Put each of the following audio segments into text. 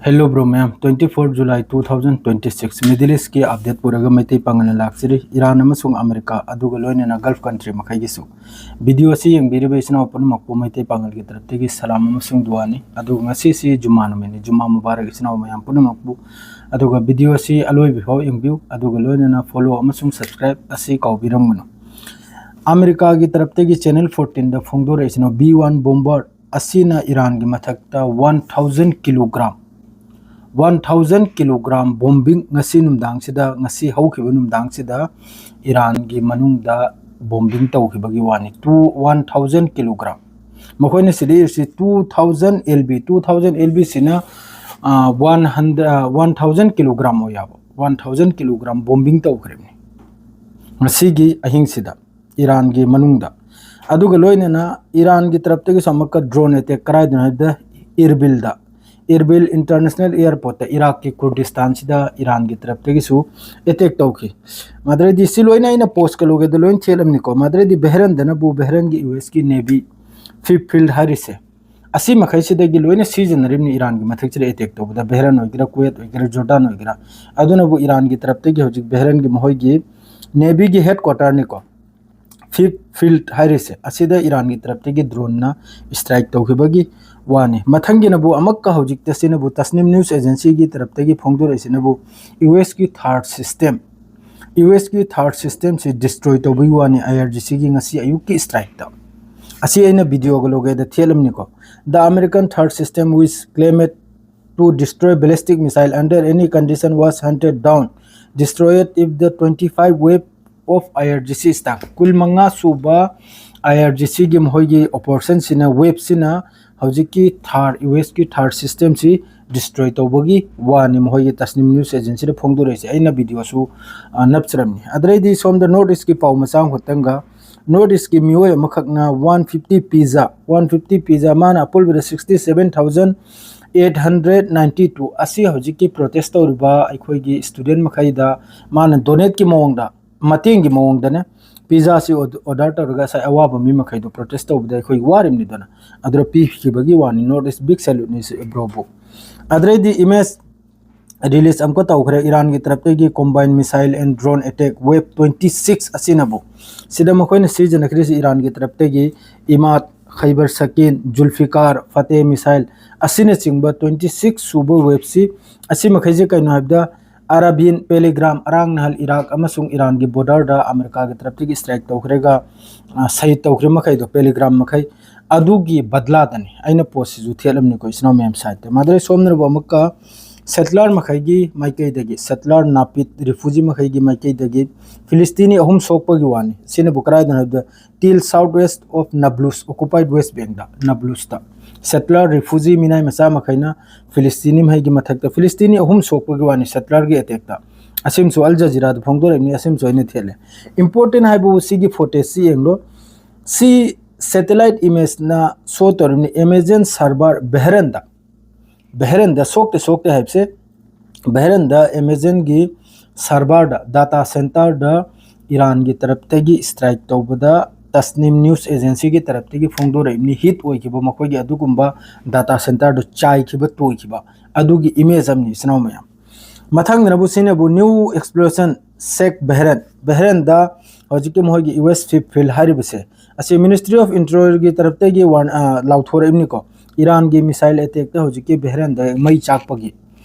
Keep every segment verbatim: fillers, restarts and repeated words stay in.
Hello bro ꯃꯌꯥꯝ, twenty four July two thousand twenty six, Middle East ꯀꯤ update ꯄꯨꯔꯒ Meitei ꯄꯥꯉꯜꯅ ꯂꯥꯛꯆꯔꯤ꯫ Iran ꯑꯃꯁꯨꯡ America, ꯑꯗꯨꯒ ꯂꯣꯏꯅꯅ Gulf country ꯃꯈꯩꯒꯤꯁꯨ꯫ Video ꯑꯁꯤ ꯌꯦꯡꯕꯤꯔꯤꯕ ꯏꯆꯤꯟ ꯏꯅꯥꯎ ꯄꯨꯝꯅꯃꯛꯄꯨ ꯃꯩꯇꯩ ꯄꯥꯉꯜꯒꯤ ꯇꯔꯞꯇꯒꯤ ꯁꯂꯥꯝ ꯑꯃꯁꯨꯡ ꯗꯨꯋꯥꯅꯤ꯫ ꯑꯗꯨꯒ ꯉꯁꯤꯁꯤ ꯖꯨꯃꯥ ꯅꯨꯃꯤꯠꯅꯤ꯫ ꯖꯨꯃꯥ ꯃꯨꯕꯥꯔꯛ ꯏꯆꯤꯟ ꯏꯅꯥꯎ ꯃꯌꯥꯝ ꯄꯨꯝꯅꯃꯛꯄꯨ꯫ ꯑꯗꯨꯒ video ꯑꯁꯤ ꯑꯂꯣꯏꯕ ꯐꯥꯎ ꯌꯦꯡꯕꯤꯌꯨ꯫ ꯑꯗꯨꯒ ꯂꯣꯏꯅꯅ follow ꯑꯃꯁꯨꯡ subscribe ꯑꯁꯤ ꯀꯥꯎꯕꯤꯔꯝꯒꯅꯨ꯫ ꯑꯃꯦꯔꯤꯀꯥꯒꯤ ꯇꯔꯞꯇꯒꯤ Channel fourteen ꯗ ꯐꯣꯡꯗꯣꯔꯛꯏꯁꯤꯅ, B one bomber ꯑꯁꯤꯅ ꯏꯔꯥꯟꯒꯤ ꯃꯊꯛꯇ one thousand kilogram, one thousand kilogram bombing ꯉꯁꯤ ꯅꯨꯡꯗꯥꯡꯁꯤꯗ, ꯉꯁꯤ ꯍꯧꯈꯤꯕ ꯅꯨꯡꯗꯥꯡꯁꯤꯗ ꯏꯔꯥꯟꯒꯤ ꯃꯅꯨꯡꯗ bombing ꯇꯧꯈꯤꯕꯒꯤ ꯋꯥꯅꯤ꯫ Two, one thousand kilogram꯫ ꯃꯈꯣꯏꯅ ꯁꯤꯗ ꯏꯔꯤꯁꯤ two thousand L B, two thousand L B ꯁꯤꯅ, ꯑ, one hundred, ꯑ, one thousand kilogram ꯑꯣꯏ ꯌꯥꯕ, one thousand kilogram bombing ꯇꯧꯈ꯭ꯔꯤꯕꯅꯤ ꯉꯁꯤꯒꯤ ꯑꯍꯤꯡꯁꯤꯗ ꯏꯔꯥꯟꯒꯤ ꯃꯅꯨꯡꯗ꯫ ꯑꯗꯨꯒ ꯂꯣꯏꯅꯅ ꯏꯔꯥꯟꯒꯤ ꯇꯔꯞꯇꯒꯤꯁꯨ ꯑꯃꯨꯛꯀ drone attack ꯀꯗꯥꯏꯗꯅꯣ ꯍꯥꯏꯕꯗ ꯏꯔꯕꯤꯜꯗ, Erbil International Airport ꯇ, ꯏꯔꯥꯛꯀꯤ ꯀꯨꯔꯗꯤꯁꯇꯥꯟꯁꯤꯗ ꯏꯔꯥꯟꯒꯤ ꯇꯔꯞꯇꯒꯤꯁꯨ attack ꯇꯧꯈꯤ꯫ ꯃꯗꯨꯗꯩꯗꯤ ꯁꯤ ꯂꯣꯏꯅ ꯑꯩꯅ post ꯀ ꯂꯣꯏꯒꯦꯗ ꯂꯣꯏꯅ ꯊꯦꯠꯂꯝꯅꯤꯀꯣ꯫ ꯃꯗꯨꯗꯩꯗꯤ ꯕꯍꯔꯦꯟꯗꯅꯕꯨ ꯕꯍꯔꯦꯟꯒꯤ U S ꯀꯤ Navy Fifth Fleet ꯍꯥꯏꯔꯤꯁꯦ, ꯑꯁꯤ ꯃꯈꯩꯁꯤꯗꯒꯤ ꯂꯣꯏꯅ ꯁꯤꯖꯤꯟꯅꯔꯤꯕꯅꯤ ꯏꯔꯥꯟꯒꯤ ꯃꯊꯛꯁꯤꯗ attack ꯇꯧꯕꯗ꯫ ꯕꯍꯔꯦꯟ ꯑꯣꯏꯒꯦꯔꯥ, ꯀꯨꯋꯦꯠ ꯑꯣꯏꯒꯦꯔꯥ, ꯖꯣꯔꯗꯥꯟ ꯑꯣꯏꯒꯦꯔꯥ꯫ ꯑꯗꯨꯅꯕꯨ ꯏꯔꯥꯟꯒꯤ ꯇꯔꯞꯇꯒꯤ ꯍꯧꯖꯤꯛ ꯕꯍꯔꯦꯟꯒꯤ ꯃꯈꯣꯏꯒꯤ Navy ꯒꯤ headquarter ꯅꯤꯀꯣ, Fifth Fleet ꯍꯥꯏꯔꯤꯁꯦ, ꯑꯁꯤꯗ ꯏꯔꯥꯟꯒꯤ ꯇꯔꯞꯇꯒꯤ drone ꯅ strike ꯇꯧꯈꯤꯕꯒꯤ ꯋꯥꯅꯤ꯫ ꯃꯊꯪꯒꯤꯅꯕꯨ ꯑꯃꯛꯀ ꯍꯧꯖꯤꯛꯇ ꯁꯤꯅꯕꯨ Tasnim News Agency ꯒꯤ ꯇꯔꯞꯇꯒꯤ ꯐꯣꯡꯗꯣꯔꯛꯏꯁꯤꯅꯕꯨ U S ꯀꯤ THAAD system, U S ꯀꯤ THAAD system ꯁꯤ destroy ꯇꯧꯕꯒꯤ ꯋꯥꯅꯤ I R G C ꯒꯤ ꯉꯁꯤ ꯑꯌꯨꯛꯀꯤ strike ꯇ꯫ ꯑꯁꯤ ꯑꯩꯅ video ꯒ ꯂꯣꯏꯒꯦꯗ ꯊꯦꯠꯂꯝꯅꯤꯀꯣ꯫ The American THAAD system, which claimed to destroy ballistic missile under any condition, was hunted down, destroyed if the twenty five wave of I R G C strike꯫ ꯀꯨꯟꯃꯉꯥ ꯁꯨꯕ I R G C ꯒꯤ ꯃꯈꯣꯏꯒꯤ operation ꯁꯤꯅ, wave ꯁꯤꯅ ꯍꯧꯖꯤꯛꯀꯤ THAAD, U S ꯀꯤ THAAD system ꯁꯤ destroy ꯇꯧꯕꯒꯤ ꯋꯥꯅꯤ ꯃꯈꯣꯏꯒꯤ Tasnim News Agency ꯗ ꯐꯣꯡꯗꯣꯔꯛꯏꯁꯦ꯫ ꯑꯩꯅ video ꯁꯨ, ꯑ, ꯅꯞꯆꯔꯝꯅꯤ꯫ ꯑꯗꯨꯗꯩꯗꯤ ꯁꯣꯝꯗ North East ꯀꯤ ꯄꯥꯎ ꯃꯆꯥ ꯑꯃꯈꯛꯇꯪꯒ, North East ꯀꯤ ꯃꯤꯑꯣꯏ ꯑꯃꯈꯛꯅ one fifty pizza, one fifty pizza, ꯃꯥꯅ ꯑꯄꯨꯟꯕꯗ sixty seven thousand eight hundred ninety two ꯑꯁꯤ ꯍꯧꯖꯤꯛꯀꯤ protest ꯇꯧꯔꯤꯕ ꯑꯩꯈꯣꯏꯒꯤ student ꯃꯈꯩꯗ ꯃꯥꯅ donate ꯀꯤ ꯃꯑꯣꯡꯗ, ꯃꯇꯦꯡꯒꯤ ꯃꯑꯣꯡꯗꯅꯦ, ꯄꯤꯖꯥꯁꯤ ꯑꯣꯔꯗꯔ ꯇꯧꯔꯒ ꯉꯁꯥꯏ ꯑꯋꯥꯕ ꯃꯤ ꯃꯈꯩꯗꯣ ꯄ꯭ꯔꯣꯇꯦꯁ ꯇꯧꯕꯗ ꯑꯩꯈꯣꯏ ꯋꯥꯔꯤꯕꯅꯤꯗꯅ, ꯑꯗꯨꯗ ꯄꯤꯈꯤꯕꯒꯤ ꯋꯥꯅꯤ꯫ North East, big salute ꯅꯤ ꯕ꯭ꯔꯣꯕꯨ꯫ ꯑꯗꯨꯗꯩꯗꯤ ꯏꯃꯦꯖ ꯔꯤꯂꯤꯁ ꯑꯃꯨꯛꯀ ꯇꯧꯈ꯭ꯔꯦ ꯏꯔꯥꯟꯒꯤ ꯇꯔꯞꯇꯒꯤ, combined missile and drone attack wave twenty six ꯑꯁꯤꯅꯕꯨ꯫ ꯁꯤꯗ ꯃꯈꯣꯏꯅ ꯁꯤꯖꯤꯟꯅꯈ꯭ꯔꯤꯁꯤ ꯏꯔꯥꯟꯒꯤ ꯇꯔꯞꯇꯒꯤ ꯏꯃꯥꯗ, ꯈꯩꯕꯔ ꯁꯀꯤꯟ, ꯖꯨꯜꯐꯤꯀꯥꯔ, ꯐꯇꯦ ꯃꯤꯁꯥꯏꯜ ꯑꯁꯤꯅꯆꯤꯡꯕ twenty six ꯁꯨꯕ ꯋꯦꯕꯁꯤ꯫ ꯑꯁꯤ ꯃꯈꯩꯁꯦ ꯀꯩꯅꯣ ꯍꯥꯏꯕꯗ, ꯑꯔꯥꯕꯤꯌꯟ ꯄꯦꯂꯤꯒ꯭ꯔꯥꯝ, ꯑꯔꯥꯡ ꯅꯍꯥꯜ ꯏꯔꯥꯛ ꯑꯃꯁꯨꯡ ꯏꯔꯥꯟꯒꯤ ꯕꯣꯔꯗꯔꯗ ꯑꯃꯦꯔꯤꯀꯥꯒꯤ ꯇꯔꯞꯇꯒꯤ ꯁ꯭ꯇ꯭ꯔꯥꯏꯛ ꯇꯧꯈ꯭ꯔꯒ, ꯑ, ꯁꯍꯤꯗ ꯇꯧꯈ꯭ꯔꯤꯕ ꯃꯈꯩꯗꯣ, ꯄꯦꯂꯤꯒ꯭ꯔꯥꯝ ꯃꯈꯩ, ꯑꯗꯨꯒꯤ ꯕꯗꯂꯥꯗꯅꯤ ꯑꯩꯅ ꯄꯣꯁꯁꯤꯁꯨ ꯊꯦꯠꯂꯝꯅꯤꯀꯣ, ꯏꯆꯤꯟ ꯏꯅꯥꯎ ꯃꯌꯥꯝ ꯁꯥꯏꯠꯇ꯫ ꯃꯗꯨꯗꯩ ꯁꯣꯝꯅꯕꯨ ꯑꯃꯨꯛꯀ ꯁꯦꯇꯂꯔ ꯃꯈꯩꯒꯤ ꯃꯥꯏꯀꯩꯗꯒꯤ, ꯁꯦꯇꯂꯔ ꯅꯥꯄꯤꯠ ꯔꯤꯐ꯭ꯌꯨꯖꯤ ꯃꯈꯩꯒꯤ ꯃꯥꯏꯀꯩꯗꯒꯤ ꯐꯤꯂꯤꯁꯇꯤꯅꯤ ꯑꯍꯨꯝ ꯁꯣꯛꯄꯒꯤ ꯋꯥꯅꯤ꯫ ꯁꯤꯅꯕꯨ ꯀꯗꯥꯏꯗꯅꯣ ꯍꯥꯏꯕꯗ, till south west of Nablus, occupied West Bankꯗ, ꯅꯥꯕ꯭ꯂꯨꯁꯇ꯫ ꯁꯦꯇꯂꯔ ꯔꯤꯐ꯭ꯌꯨꯖꯤ ꯃꯤꯅꯥꯏ ꯃꯆꯥ ꯃꯈꯩꯅ ꯐꯤꯂꯤꯁꯇꯤꯅꯤ ꯃꯍꯩꯒꯤ ꯃꯊꯛꯇ ꯐꯤꯂꯤꯁꯇꯤꯅꯤ ꯑꯍꯨꯝ ꯁꯣꯛꯄꯒꯤ ꯋꯥꯅꯤ ꯁꯦꯇꯂꯔꯒꯤ ꯑꯦꯇꯦꯛꯇ꯫ ꯑꯁꯤꯃꯁꯨ ꯑꯜ ꯖꯖꯤꯔꯥꯗ ꯐꯣꯡꯗꯣꯔꯛꯏꯕꯅꯤ, ꯑꯁꯤꯃꯁꯨ ꯑꯩꯅ ꯊꯦꯠꯂꯦ꯫ ꯏꯝꯄꯣꯔꯇꯦꯟ ꯍꯥꯏꯕꯕꯨ ꯁꯤꯒꯤ ꯐꯣꯇꯦꯖꯁꯤ ꯌꯦꯡꯂꯣ꯫ ꯁꯤ ꯁꯦꯇꯦꯂꯥꯏꯠ ꯏꯃꯦꯖꯅ ꯁꯣ ꯇꯧꯔꯤꯕꯅꯤ, ꯑꯦꯃꯦꯖꯟ ꯁꯔꯚꯔ ꯕꯦꯍꯔꯟꯗ꯫ ꯕꯦꯍꯔꯟꯗ ꯁꯣꯛꯇꯦ ꯁꯣꯛꯇꯦ ꯍꯥꯏꯕꯁꯦ, ꯕꯦꯍꯔꯟꯗ ꯑꯦꯃꯦꯖꯟꯒꯤ ꯁꯔꯚꯔꯗ, ꯗꯥꯇꯥ ꯁꯦꯟꯇꯔꯗ ꯏꯔꯥꯟꯒꯤ ꯇꯔꯞꯇꯒꯤ ꯁ꯭ꯇ꯭ꯔꯥꯏꯛ ꯇꯧꯕꯗ ꯇꯁꯅꯤꯝ ꯅ꯭ꯌꯨꯁ ꯑꯦꯖꯦꯟꯁꯤꯒꯤ ꯇꯔꯞꯇꯒꯤ ꯐꯣꯡꯗꯣꯔꯛꯏꯕꯅꯤ꯫ ꯍꯤꯠ ꯑꯣꯏꯈꯤꯕ ꯃꯈꯣꯏꯒꯤ ꯑꯗꯨꯒꯨꯝꯕ ꯗꯥꯇꯥ ꯁꯦꯟꯇꯔꯗꯨ ꯆꯥꯏꯈꯤꯕ, ꯇꯣꯏꯈꯤꯕ ꯑꯗꯨꯒꯤ ꯏꯃꯦꯖ ꯑꯃꯅꯤ, ꯏꯆꯤꯟ ꯏꯅꯥꯎ ꯃꯌꯥꯝ꯫ ꯃꯊꯪꯗꯅꯕꯨ ꯁꯤꯅꯕꯨ ꯅ꯭ꯌꯨ ꯑꯦꯛꯁꯄ꯭ꯂꯣꯁꯟ ꯁꯦꯛ ꯕꯦꯍꯔꯟ, ꯕꯦꯍꯔꯟꯗ ꯍꯧꯖꯤꯛꯀꯤ ꯃꯈꯣꯏꯒꯤ ꯌꯨ ꯑꯦꯁ ꯐꯤꯞ ꯐꯤꯜ ꯍꯥꯏꯔꯤꯕꯁꯦ, ꯑꯁꯤ ꯃꯤꯅꯤꯁꯇ꯭ꯔꯤ ꯑꯣꯐ ꯏꯟꯇꯤꯔꯤꯌꯔꯒꯤ ꯇꯔꯞꯇꯒꯤ ꯋꯥꯔ-, ꯑ, ꯂꯥꯎꯊꯣꯔꯛꯏꯕꯅꯤꯀꯣ꯫ ꯏꯔꯥꯟꯒꯤ ꯃꯤꯁꯥꯏꯜ ꯑꯦꯇꯦꯛꯇ ꯍꯧꯖꯤꯛꯀꯤ ꯕꯦꯍꯔꯟꯗ ꯃꯩ ꯆꯥꯛꯄꯒꯤ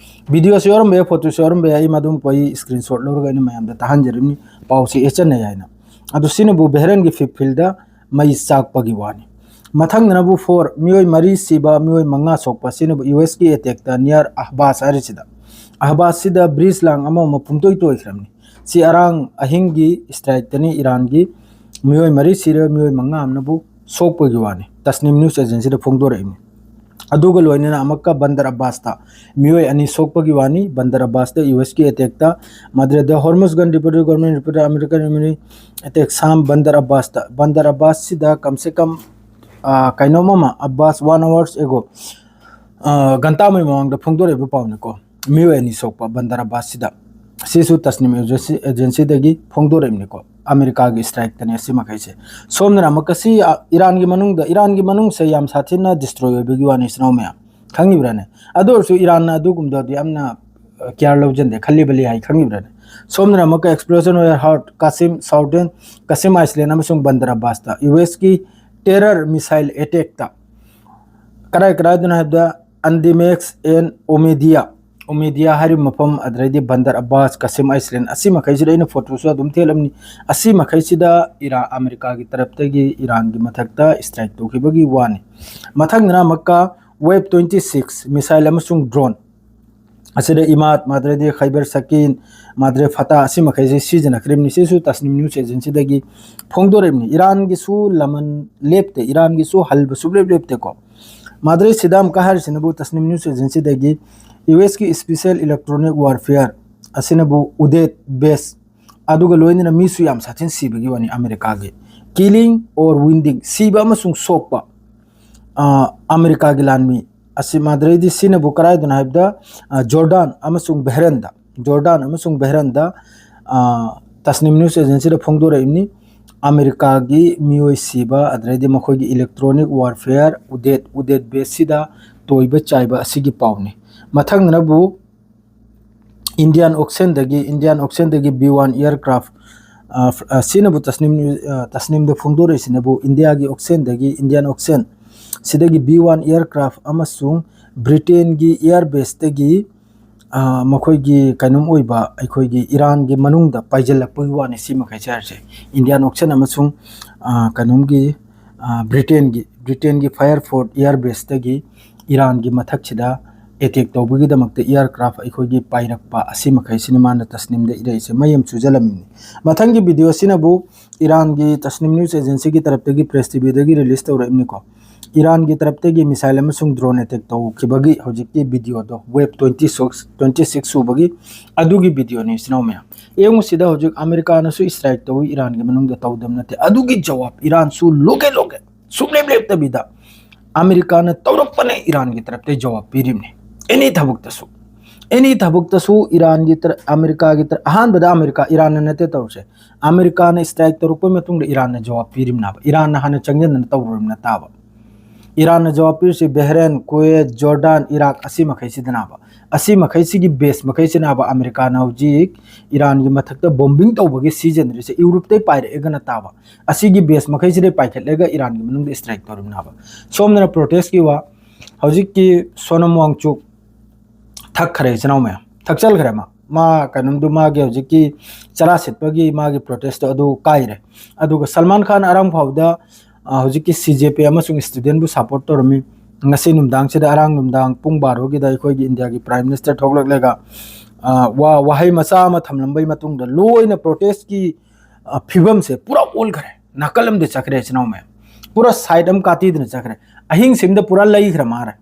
ꯚꯤꯗꯤꯑꯣꯁꯨ ꯌꯥꯎꯔꯝꯕ ꯌꯥꯏ, ꯐꯣꯇꯣꯁꯨ ꯌꯥꯎꯔꯝꯕ ꯌꯥꯏ, ꯑꯩ ꯃꯗꯨꯝ ꯑꯩ ꯁ꯭ꯀ꯭ꯔꯤꯟ ꯁꯣꯠ ꯂꯧꯔꯒ ꯑꯩꯅ ꯃꯌꯥꯝꯗ ꯇꯥꯍꯟꯖꯔꯤꯕꯅꯤ, ꯄꯥꯎꯁꯤ ꯑꯦꯆꯟꯅꯩ ꯍꯥꯏꯅ꯫ ꯑꯗꯨ ꯁꯤꯅꯕꯨ ꯕꯦꯍꯔꯟꯒꯤ ꯐꯤꯞ ꯐꯤꯜꯗ ꯃꯩ ꯆꯥꯛꯄꯒꯤ ꯋꯥꯅꯤ꯫ ꯃꯊꯪꯗꯅꯕꯨ ꯐꯣꯔ, ꯃꯤꯑꯣꯏ ꯃꯔꯤ ꯁꯤꯕ, ꯃꯤꯑꯣꯏ ꯃꯉꯥ ꯁꯣꯛꯄ, ꯁꯤꯅꯕꯨ ꯌꯨ ꯑꯦꯁꯀꯤ ꯑꯦꯇꯦꯛꯇ ꯅꯤꯌꯔ ꯑꯍꯕꯥꯁ ꯍꯥꯏꯔꯤꯁꯤꯗ꯫ ꯑꯍꯕꯥꯁꯁꯤꯗ ꯕ꯭ꯔꯤꯖ ꯂꯥꯡ ꯑꯃ ꯑꯃ ꯄꯨꯡꯇꯣꯏ ꯇꯣꯏꯈ꯭ꯔꯕꯅꯤ꯫ ꯁꯤ ꯑꯔꯥꯡ ꯑꯍꯤꯡꯒꯤ ꯁ꯭ꯇ꯭ꯔꯥꯏꯛꯇꯅꯤ ꯏꯔꯥꯟꯒꯤ ꯃꯤꯑꯣꯏ ꯃꯔꯤ ꯁꯤꯔꯦ, ꯃꯤꯑꯣꯏ ꯃꯉꯥ ꯑꯃꯅꯕꯨ ꯁꯣꯛꯄꯒꯤ ꯋꯥꯅꯤ꯫ ꯇꯁꯅꯤꯝ ꯅ꯭ꯌꯨꯁ ꯑꯦꯖꯦꯟꯁꯤꯗ ꯐꯣꯡꯗꯣꯔꯛꯏꯅꯤ꯫ ꯑꯗꯨꯒ ꯂꯣꯏꯅꯅ ꯑꯃꯨꯛꯀ ꯕꯟꯗꯔ ꯑꯕꯥꯁꯇ ꯃꯤꯑꯣꯏ ꯑꯅꯤ ꯁꯣꯛꯄꯒꯤ ꯋꯥꯅꯤ꯫ ꯕꯟꯗꯔ ꯑꯕꯥꯁꯇ ꯌꯨ ꯑꯦꯁꯀꯤ ꯑꯦꯇꯦꯛꯇ, ꯃꯗ꯭ꯔꯦꯗ ꯍꯣꯔꯃꯨꯁꯒꯟ ꯔꯤꯄꯣꯔꯇꯔ, ꯒꯣꯔꯃꯦꯟ ꯔꯤꯄꯣꯔꯇꯔ, ꯑꯃꯦꯔꯤꯀꯟ ꯌꯨꯅꯤꯠ ꯑꯦꯇꯦꯛ ꯁꯥꯝ ꯕꯟꯗꯔ ꯑꯕꯥꯁꯇ꯫ ꯕꯟꯗꯔ ꯑꯕꯥꯁꯁꯤꯗ ꯀꯝ ꯁꯦ ꯀꯝ, ꯑ, ꯀꯩꯅꯣꯝ ꯑꯃ, ꯑꯕꯥꯁ one hours ago, ꯑ, ꯘꯟꯇꯥꯃꯩ ꯃꯃꯥꯡꯗ ꯐꯣꯡꯗꯣꯔꯛꯏꯕ ꯄꯥꯎꯅꯤꯀꯣ꯫ ꯃꯤꯑꯣꯏ ꯑꯅꯤ ꯁꯣꯛꯄ ꯕꯟꯗꯔ ꯑꯕꯥꯁꯁꯤꯗ꯫ ꯁꯤꯁꯨ ꯇꯁꯅꯤꯝ ꯑꯦꯖꯦꯟꯁꯤ ꯑꯦꯖꯦꯟꯁꯤꯗꯒꯤ ꯐꯣꯡꯗꯣꯔꯛꯏꯕꯅꯤꯀꯣ꯫ ꯑꯃꯦꯔꯤꯀꯥꯒꯤ ꯁ꯭ꯇ꯭ꯔꯥꯏꯛꯇꯅꯤ ꯑꯁꯤ ꯃꯈꯩꯁꯦ꯫ ꯁꯣꯝꯗꯅ ꯑꯃꯨꯛꯀ ꯁꯤ, ꯑ, ꯏꯔꯥꯟꯒꯤ ꯃꯅꯨꯡꯗ, ꯏꯔꯥꯟꯒꯤ ꯃꯅꯨꯡꯁꯦ ꯌꯥꯝ ꯁꯥꯊꯤꯅ ꯗꯤꯁꯇ꯭ꯔꯣꯏ ꯑꯣꯏꯕꯒꯤ ꯋꯥꯅꯤ, ꯏꯆꯤꯟ ꯏꯅꯥꯎ ꯃꯌꯥꯝ, ꯈꯪꯉꯤꯕ꯭ꯔꯥꯅꯦ? ꯑꯗꯨ ꯑꯣꯏꯔꯁꯨ ꯏꯔꯥꯟꯅ ꯑꯗꯨꯒꯨꯝꯕꯗꯣ ꯌꯥꯝꯅ, ꯑ, ꯀꯤꯌꯥꯔ ꯂꯧꯖꯟꯗꯦ, ꯈꯜꯂꯤꯕꯂꯤ ꯍꯥꯏ, ꯈꯪꯉꯤꯕ꯭ꯔꯥꯅꯦ? ꯁꯣꯝꯗꯅ ꯑꯃꯨꯛꯀ explosion were heard Kasim ꯁꯥꯎꯗꯦꯟ, Kasim Iceland ꯑꯃꯁꯨꯡ ꯕꯟꯗꯔ ꯑꯕꯥꯁꯇ ꯌꯨ ꯑꯦꯁꯀꯤ ꯇꯦꯔꯔ ꯃꯤꯁꯥꯏꯜ ꯑꯦꯇꯦꯛꯇ ꯀꯗꯥꯏ ꯀꯗꯥꯏꯗꯅꯣ ꯍꯥꯏꯕꯗ ꯑꯟꯗꯤꯃꯦꯛꯁ ꯑꯦꯟ ꯑꯣꯃꯦꯗꯤꯌꯥ, ꯑꯣꯃꯦꯗꯤꯌꯥ ꯍꯥꯏꯔꯤꯕ ꯃꯐꯝ, ꯑꯗꯨꯗꯩꯗꯤ ꯕꯟꯗꯔ ꯑꯕꯥꯁ, ꯀꯥꯁꯤꯝ ꯑꯥꯏꯁꯂꯦꯟ, ꯑꯁꯤ ꯃꯈꯩꯁꯤꯗ ꯑꯩꯅ ꯐꯣꯇꯣꯁꯨ ꯑꯗꯨꯝ ꯊꯦꯠꯂꯝꯅꯤ꯫ ꯑꯁꯤ ꯃꯈꯩꯁꯤꯗ ꯏꯔꯥ-, ꯑꯃꯦꯔꯤꯀꯥꯒꯤ ꯇꯔꯞꯇꯒꯤ ꯏꯔꯥꯟꯒꯤ ꯃꯊꯛꯇ ꯁ꯭ꯇ꯭ꯔꯥꯏꯛ ꯇꯧꯈꯤꯕꯒꯤ ꯋꯥꯅꯤ꯫ ꯃꯊꯪꯗꯅ ꯑꯃꯨꯛꯀ ꯋꯦꯕ twenty six ꯃꯤꯁꯥꯏꯜ ꯑꯃꯁꯨꯡ ꯗ꯭ꯔꯣꯟ꯫ ꯑꯁꯤꯗ ꯏꯃꯥꯗ, ꯃꯥꯗ꯭ꯔꯦꯗꯤ ꯈꯩꯕꯔ ꯁꯀꯤꯟ, ꯃꯥꯗ꯭ꯔꯦ ꯐꯇꯥ, ꯑꯁꯤ ꯃꯈꯩꯁꯤ ꯁꯤꯖꯤꯟꯅꯈ꯭ꯔꯤꯕꯅꯤ꯫ ꯁꯤꯁꯨ ꯇꯁꯅꯤꯝ ꯅ꯭ꯌꯨꯁ ꯑꯦꯖꯦꯟꯁꯤꯗꯒꯤ ꯐꯣꯡꯗꯣꯔꯛꯏꯕꯅꯤ꯫ ꯏꯔꯥꯟꯒꯤꯁꯨ ꯂꯃꯟ ꯂꯦꯞꯇꯦ, ꯏꯔꯥꯟꯒꯤꯁꯨ ꯍꯜꯕ ꯁꯨꯡꯂꯦꯞ ꯂꯦꯞꯇꯦꯀꯣ꯫ ꯃꯥꯗ꯭ꯔꯦ ꯁꯤꯗꯥꯝꯀ ꯍꯥꯏꯔꯤꯁꯤꯅꯕꯨ ꯇꯁꯅꯤꯝ ꯅ꯭ꯌꯨꯁ ꯑꯦꯖꯦꯟꯁꯤꯗꯒꯤ ꯌꯨ ꯑꯦꯁꯀꯤ ꯏꯁꯄꯤꯁꯦꯜ ꯏꯂꯦꯛꯇ꯭ꯔꯣꯅꯤꯛ ꯋꯥꯔꯐꯤꯌꯔ ꯑꯁꯤꯅꯕꯨ ꯎꯗꯦꯠ ꯕꯦꯁ, ꯑꯗꯨꯒ ꯂꯣꯏꯅꯅ ꯃꯤꯁꯨ ꯌꯥꯝ ꯁꯥꯊꯤꯅ ꯁꯤꯕꯒꯤ ꯋꯥꯅꯤ ꯑꯃꯦꯔꯤꯀꯥꯒꯤ꯫ Killing or wounding, ꯁꯤꯕ ꯑꯃꯁꯨꯡ ꯁꯣꯛꯄ, ꯑ, ꯑꯃꯦꯔꯤꯀꯥꯒꯤ ꯂꯥꯟꯃꯤ ꯑꯁꯤ ꯃꯥꯗ꯭ꯔꯦꯗꯤ ꯁꯤꯅꯕꯨ ꯀꯗꯥꯏꯗꯅꯣ ꯍꯥꯏꯕꯗ, ꯑ, ꯖꯣꯔꯗꯥꯟ ꯑꯃꯁꯨꯡ ꯕꯦꯍꯔꯟꯗ, ꯖꯣꯔꯗꯥꯟ ꯑꯃꯁꯨꯡ ꯕꯦꯍꯔꯟꯗ, ꯑ, ꯇꯁꯅꯤꯝ ꯅ꯭ꯌꯨꯁ ꯑꯦꯖꯦꯟꯁꯤꯗ ꯐꯣꯡꯗꯣꯔꯛꯏꯕꯅꯤ꯫ ꯑꯃꯦꯔꯤꯀꯥꯒꯤ ꯃꯤꯑꯣꯏ ꯁꯤꯕ, ꯑꯗꯨꯗꯩꯗꯤ ꯃꯈꯣꯏꯒꯤ ꯏꯂꯦꯛꯇ꯭ꯔꯣꯅꯤꯛ ꯋꯥꯔꯐꯤꯌꯔ ꯎꯗꯦꯠ, ꯎꯗꯦꯠ ꯕꯦꯁꯁꯤꯗ ꯇꯣꯏꯕ ꯆꯥꯏꯕ ꯑꯁꯤꯒꯤ ꯄꯥꯎꯅꯤ꯫ ꯃꯊꯪꯗꯅꯕꯨ ꯏꯟꯗꯤꯌꯥꯟ ꯑꯣꯛꯁꯟꯗꯒꯤ, ꯏꯟꯗꯤꯌꯥꯟ ꯑꯣꯛꯁꯟꯗꯒꯤ ꯕꯤ ꯋꯥꯟ ꯑꯦꯌꯔꯀ꯭ꯔꯥꯐ, ꯑ, ꯐ-, ꯑ, ꯁꯤꯅꯕꯨ ꯇꯁꯅꯤꯝ ꯅ꯭ꯌꯨ-, ꯑ, ꯇꯁꯅꯤꯝꯗ ꯐꯣꯡꯗꯣꯔꯛꯏꯁꯤꯅꯕꯨ ꯏꯟꯗꯤꯌꯥꯒꯤ ꯑꯣꯛꯁꯟꯗꯒꯤ, ꯏꯟꯗꯤꯌꯥꯟ ꯑꯣꯛꯁꯟ ꯁꯤꯗꯒꯤ ꯕꯤ ꯋꯥꯟ ꯑꯦꯌꯔꯀ꯭ꯔꯥꯐ ꯑꯃꯁꯨꯡ ꯕ꯭ꯔꯤꯇꯦꯟꯒꯤ ꯑꯦꯌꯔ ꯕꯦꯁꯇꯒꯤ, ꯑ, ꯃꯈꯣꯏꯒꯤ ꯀꯩꯅꯣꯝ ꯑꯣꯏꯕ ꯑꯩꯈꯣꯏꯒꯤ ꯏꯔꯥꯟꯒꯤ ꯃꯅꯨꯡꯗ ꯄꯥꯏꯁꯤꯜꯂꯛꯄꯒꯤ ꯋꯥꯅꯤ꯫ ꯁꯤ ꯃꯈꯩꯁꯦ ꯍꯥꯏꯔꯤꯁꯦ ꯏꯟꯗꯤꯌꯥꯟ ꯑꯣꯛꯁꯟ ꯑꯃꯁꯨꯡ, ꯑ, ꯀꯩꯅꯣꯝꯒꯤ, ꯑ, ꯕ꯭ꯔꯤꯇꯦꯟꯒꯤ, ꯕ꯭ꯔꯤꯇꯦꯟꯒꯤ ꯐꯥꯌꯔ ꯐꯣꯔꯠ ꯑꯦꯌꯔ ꯕꯦꯁꯇꯒꯤ ꯏꯔꯥꯟꯒꯤ ꯃꯊꯛꯁꯤꯗ ꯑꯦꯇꯦꯛ ꯇꯧꯕꯒꯤꯗꯃꯛꯇ ꯑꯦꯌꯔꯀ꯭ꯔꯥꯐ ꯑꯩꯈꯣꯏꯒꯤ ꯄꯥꯏꯔꯛꯄ, ꯑꯁꯤ ꯃꯈꯩꯁꯤꯅꯤ ꯃꯥꯅ ꯇꯁꯅꯤꯝꯗ ꯏꯔꯛꯏꯁꯦ꯫ ꯃꯩ ꯑꯃ ꯆꯨꯖꯜꯂꯝꯃꯤꯅꯤ꯫ ꯃꯊꯪꯒꯤ ꯚꯤꯗꯤꯑꯣ ꯑꯁꯤꯅꯕꯨ ꯏꯔꯥꯟꯒꯤ ꯇꯁꯅꯤꯝ ꯅ꯭ꯌꯨꯁ ꯑꯦꯖꯦꯟꯁꯤꯒꯤ ꯇꯔꯞꯇꯒꯤ, ꯄ꯭ꯔꯦꯁ ꯇꯤꯚꯤꯗꯒꯤ ꯔꯤꯂꯤꯁ ꯇꯧꯔꯛꯏꯕꯅꯤꯀꯣ꯫ ꯏꯔꯥꯟꯒꯤ ꯇꯔꯞꯇꯒꯤ ꯃꯤꯁꯥꯏꯜ ꯑꯃꯁꯨꯡ ꯗ꯭ꯔꯣꯟ ꯑꯦꯇꯦꯛ ꯇꯧꯈꯤꯕꯒꯤ ꯍꯧꯖꯤꯛꯀꯤ ꯚꯤꯗꯤꯑꯣꯗꯣ, web twenty six, twenty six ꯁꯨꯕꯒꯤ ꯑꯗꯨꯒꯤ ꯚꯤꯗꯤꯑꯣꯅꯤ, ꯏꯆꯤꯟ ꯏꯅꯥꯎ ꯃꯌꯥꯝ꯫ ꯌꯦꯡꯉꯨ, ꯁꯤꯗ ꯍꯧꯖꯤꯛ ꯑꯃꯦꯔꯤꯀꯥꯅꯁꯨ ꯁ꯭ꯇ꯭ꯔꯥꯏꯛ ꯇꯧꯏ, ꯏꯔꯥꯟꯒꯤ ꯃꯅꯨꯡꯗ ꯇꯧꯗꯕ ꯅꯠꯇꯦ꯫ ꯑꯗꯨꯒꯤ ꯖꯋꯥꯕ ꯏꯔꯥꯟꯁꯨ ꯂꯣꯀꯦ ꯂꯣꯀꯦ ꯁꯨꯡꯂꯦꯞ ꯂꯦꯞꯇꯕꯤꯗ ꯑꯃꯦꯔꯤꯀꯥꯅ ꯇꯧꯔꯛꯄꯅ ꯏꯔꯥꯟꯒꯤ ꯇꯔꯞꯇ ꯖꯋꯥꯕ ꯄꯤꯔꯤꯕꯅꯤ, ꯑꯦꯅꯤ ꯊꯕꯛꯇꯁꯨ꯫ ꯑꯦꯅꯤ ꯊꯕꯛꯇꯁꯨ ꯏꯔꯥꯟꯒꯤ ꯇꯔ-, ꯑꯃꯦꯔꯤꯀꯥꯒꯤ ꯇꯔ-, ꯑꯍꯥꯟꯕꯗ ꯑꯃꯦꯔꯤꯀꯥ, ꯏꯔꯥꯟꯅ ꯅꯠꯇꯦ ꯇꯧꯔꯤꯁꯦ꯫ ꯑꯃꯦꯔꯤꯀꯥꯅ strike ꯇꯧꯔꯛꯄ ꯃꯇꯨꯡꯗ ꯏꯔꯥꯟꯅ ꯖꯋꯥꯕ ꯄꯤꯔꯤꯕꯅꯦꯕ꯫ ꯏꯔꯥꯟꯅ ꯍꯥꯟꯅ ꯆꯪꯁꯤꯟꯗꯅ ꯇꯧꯔꯨꯔꯤꯕꯅ ꯇꯥꯕ꯫ ꯏꯔꯥꯟꯅ ꯖꯋꯥꯕ ꯄꯤꯔꯤꯁꯤ ꯕꯦꯍꯔꯦꯟ, ꯀꯨꯋꯦꯠ, ꯖꯣꯔꯗꯥꯟ, ꯏꯔꯥꯛ, ꯑꯁꯤ ꯃꯈꯩꯁꯤꯗꯅꯦꯕ꯫ ꯑꯁꯤ ꯃꯈꯩꯁꯤꯒꯤ base ꯃꯈꯩꯁꯤꯅꯦꯕ ꯑꯃꯦꯔꯤꯀꯥꯅ ꯍꯧꯖꯤꯛ ꯏꯔꯥꯟꯒꯤ ꯃꯊꯛꯇ bombing ꯇꯧꯕꯒꯤ ꯁꯤꯖꯤꯟꯅꯔꯤꯁꯦ꯫ ꯌꯨꯔꯣꯞꯇꯩ ꯄꯥꯏꯔꯛꯑꯦꯒꯅ ꯇꯥꯕ꯫ ꯑꯁꯤꯒꯤ base ꯃꯈꯩꯁꯤꯗꯩ ꯄꯥꯏꯈꯠꯂꯒ ꯏꯔꯥꯟꯒꯤ ꯃꯅꯨꯡꯗ strike ꯇꯧꯔꯤꯕꯅꯦꯕ꯫ ꯁꯣꯝꯗꯅ protestꯀꯤ ꯋꯥ, ꯍꯧꯖꯤꯛꯀꯤ ꯁꯣꯅꯝ ꯋꯥꯡꯆꯨꯛ ꯊꯛꯈ꯭ꯔꯦ, ꯏꯆꯤꯟ ꯏꯅꯥꯎ ꯃꯌꯥꯝ꯫ ꯊꯛꯆꯜꯈ꯭ꯔꯦ ꯃꯥ꯫ ꯃꯥ ꯀꯩꯅꯣꯝꯗꯨ, ꯃꯥꯒꯤ ꯍꯧꯖꯤꯛꯀꯤ ꯆꯔꯥ ꯁꯤꯠꯄꯒꯤ ꯃꯥꯒꯤ protestꯇꯣ ꯑꯗꯨ ꯀꯥꯏꯔꯦ꯫ ꯑꯗꯨꯒ ꯁꯜꯃꯥꯟ ꯈꯥꯟ ꯑꯔꯥꯡ ꯐꯥꯎꯗ, ꯑ, ꯍꯧꯖꯤꯛꯀꯤ C J P ꯑꯃꯁꯨꯡ studentꯕꯨ support ꯇꯧꯔꯝꯃꯤ꯫ ꯉꯁꯤ ꯅꯨꯡꯗꯥꯡꯁꯤꯗ, ꯑꯔꯥꯡ ꯅꯨꯡꯗꯥꯡ ꯄꯨꯡ ꯕꯥꯔꯣꯒꯤꯗ ꯑꯩꯈꯣꯏꯒꯤ ꯏꯟꯗꯤꯌꯥꯒꯤ Prime Minister ꯊꯣꯛꯂꯛꯂꯒ, ꯑ, ꯋꯥ-, ꯋꯥꯍꯩ ꯃꯆꯥ ꯑꯃ ꯊꯝꯂꯝꯕꯒꯤ ꯃꯇꯨꯡꯗ ꯂꯣꯏꯅ protestꯀꯤ, ꯑ, ꯐꯤꯕꯝꯁꯦ ꯄꯨꯔꯥ ꯑꯣꯜꯈ꯭ꯔꯦ꯫ ꯅꯥꯀꯜ ꯑꯃꯗ ꯆꯠꯈ꯭ꯔꯦ, ꯏꯆꯤꯟ ꯏꯅꯥꯎ ꯃꯌꯥꯝ꯫ ꯄꯨꯔꯥ side ꯑꯃ ꯀꯥꯇꯤꯗꯅ ꯆꯠꯈ꯭ꯔꯦ꯫ ꯑꯍꯤꯡꯁꯤꯃꯗ ꯄꯨꯔꯥ ꯂꯩꯈ꯭ꯔ ꯃꯥꯜꯂꯦ꯫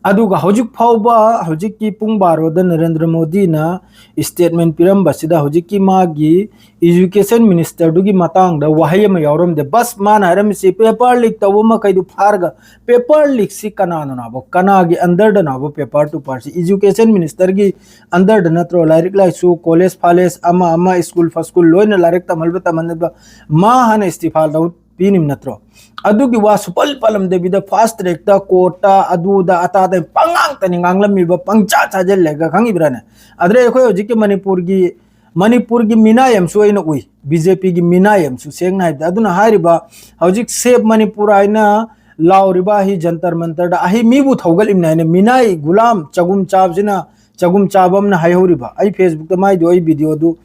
ꯑꯗꯨꯒ ꯍꯧꯖꯤꯛ ꯐꯥꯎꯕ, ꯍꯧꯖꯤꯛꯀꯤ ꯄꯨꯡ ꯕꯥꯔꯣꯗ ꯅꯔꯦꯟꯗ꯭ꯔ ꯃꯣꯗꯤꯅ statement ꯄꯤꯔꯝꯕꯁꯤꯗ ꯍꯧꯖꯤꯛꯀꯤ ꯃꯥꯒꯤ education ministerꯗꯨꯒꯤ ꯃꯇꯥꯡꯗ ꯋꯥꯍꯩ ꯑꯃ ꯌꯥꯎꯔꯝꯗꯦ꯫ ꯕꯁ ꯃꯥꯅ ꯍꯥꯏꯔꯝꯃꯤꯁꯤ paper leak ꯇꯧꯕ ꯃꯈꯩꯗꯨ ꯐꯥꯔꯒ, paper leakꯁꯤ ꯀꯅꯥꯅꯅꯣꯕ? ꯀꯅꯥꯒꯤ underꯗꯅꯣꯕ paper ꯇꯨ ꯐꯥꯔꯤꯁꯤ? Education ministerꯒꯤ underꯗ ꯅꯠꯇ꯭ꯔꯣ? ꯂꯥꯏꯔꯤꯛ ꯂꯥꯏꯁꯨ, college ꯐꯥꯂꯦꯖ, ꯑꯃ ꯑꯃ, school ꯐꯁꯀꯨꯜ ꯂꯣꯏꯅ ꯂꯥꯏꯔꯤꯛ ꯇꯝꯍꯜꯕ ꯇꯝꯍꯟꯗꯕ ꯃꯥ ꯍꯥꯟꯅ ꯏꯁꯇꯤꯐꯥ ꯂꯧ-, ꯄꯤꯅꯤꯝ ꯅꯠꯇ꯭ꯔꯣ? ꯑꯗꯨꯒꯤ ꯋꯥ ꯁꯨꯄꯜ ꯄꯜꯂꯝꯗꯕꯤꯗ fast trackꯇ, courtꯇ, ꯑꯗꯨꯗ ꯑꯇꯥꯗ ꯄꯉꯥꯡꯇꯅꯤ ꯉꯥꯡꯂꯝꯃꯤꯕ, ꯄꯪꯆꯥ ꯆꯥꯁꯤꯜꯂꯒ, ꯈꯪꯉꯤꯕ꯭ꯔꯥꯅꯦ? ꯑꯗꯨꯗꯩ ꯑꯩꯈꯣꯏ ꯍꯧꯖꯤꯛꯀꯤ ꯃꯅꯤꯄꯨꯔꯒꯤ, ꯃꯅꯤꯄꯨꯔꯒꯤ ꯃꯤꯅꯥꯏ ꯑꯃꯁꯨ ꯑꯩꯅ ꯎꯏ, BJPꯒꯤ ꯃꯤꯅꯥꯏ ꯑꯃꯁꯨ, ꯁꯦꯡꯅ ꯍꯥꯏꯕꯗ꯫ ꯑꯗꯨꯅ ꯍꯥꯏꯔꯤꯕ ꯍꯧꯖꯤꯛ Save Manipur ꯍꯥꯏꯅ ꯂꯥꯎꯔꯤꯕ ꯑꯍꯤ ꯖꯟꯇꯔ ꯃꯟꯇꯔꯗ ꯑꯍꯤ ꯃꯤꯕꯨ ꯊꯧꯒꯠꯂꯤꯕꯅꯤ ꯍꯥꯏꯅ ꯃꯤꯅꯥꯏ ꯒꯨꯂꯥꯝ ꯆꯒꯨꯝ ꯆꯥꯕꯁꯤꯅ, ꯆꯒꯨꯝ ꯆꯥꯕ ꯑꯃꯅ ꯍꯥꯏꯍꯧꯔꯤꯕ꯫ ꯑꯩ Facebookꯇ ꯃꯥꯏꯗꯣ, ꯑꯩ videoꯗꯨ,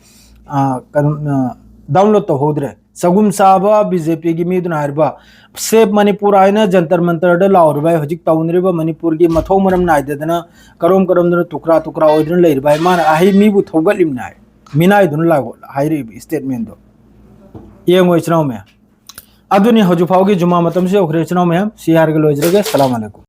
ꯑ, ꯀꯩꯅꯣ, ꯑ, download ꯇꯧꯍꯧꯗ꯭ꯔꯦ꯫ ꯆꯒꯨꯝ ꯆꯥꯕ BJPꯒꯤ ꯃꯤꯗꯨꯅ ꯍꯥꯏꯔꯤꯕ, Save Manipur ꯍꯥꯏꯅ ꯖꯟꯇꯔ ꯃꯟꯇꯔꯗ ꯂꯥꯎꯔꯤꯕ, ꯍꯧꯖꯤꯛ ꯇꯧꯅꯔꯤꯕ ꯃꯅꯤꯄꯨꯔꯒꯤ ꯃꯊꯧ ꯃꯔꯝ ꯅꯥꯏꯗꯗꯅ ꯀꯔꯣꯝ ꯀꯔꯣꯝꯗꯅ ꯇꯨꯀ꯭ꯔꯥ ꯇꯨꯀ꯭ꯔꯥ ꯑꯣꯏꯗꯨꯅ ꯂꯩꯔꯤꯕ ꯍꯥꯏ, ꯃꯥꯅ ꯑꯍꯩ ꯃꯤꯕꯨ ꯊꯧꯒꯠꯂꯤꯕꯅꯤ ꯍꯥꯏ, ꯃꯤꯅꯥꯏꯗꯨꯅ ꯂꯥꯎ-, ꯍꯥꯏꯔꯛꯏꯕ statementꯗꯣ꯫ ꯌꯦꯡꯉꯣ, ꯏꯆꯤꯟ ꯏꯅꯥꯎ ꯃꯌꯥꯝ꯫ ꯑꯗꯨꯅꯤ ꯍꯧꯖꯤꯛ ꯐꯥꯎꯒꯤ ꯖꯨꯃꯥ ꯃꯇꯝꯁꯨ ꯌꯧꯈ꯭ꯔꯦ, ꯏꯆꯤꯟ ꯏꯅꯥꯎ ꯃꯌꯥꯝ꯫ ꯁꯤ ꯍꯥꯏꯔꯒ ꯂꯣꯏꯖꯔꯒꯦ꯫ ꯁꯂꯥꯝ ꯑꯂꯩꯀꯨꯝ꯫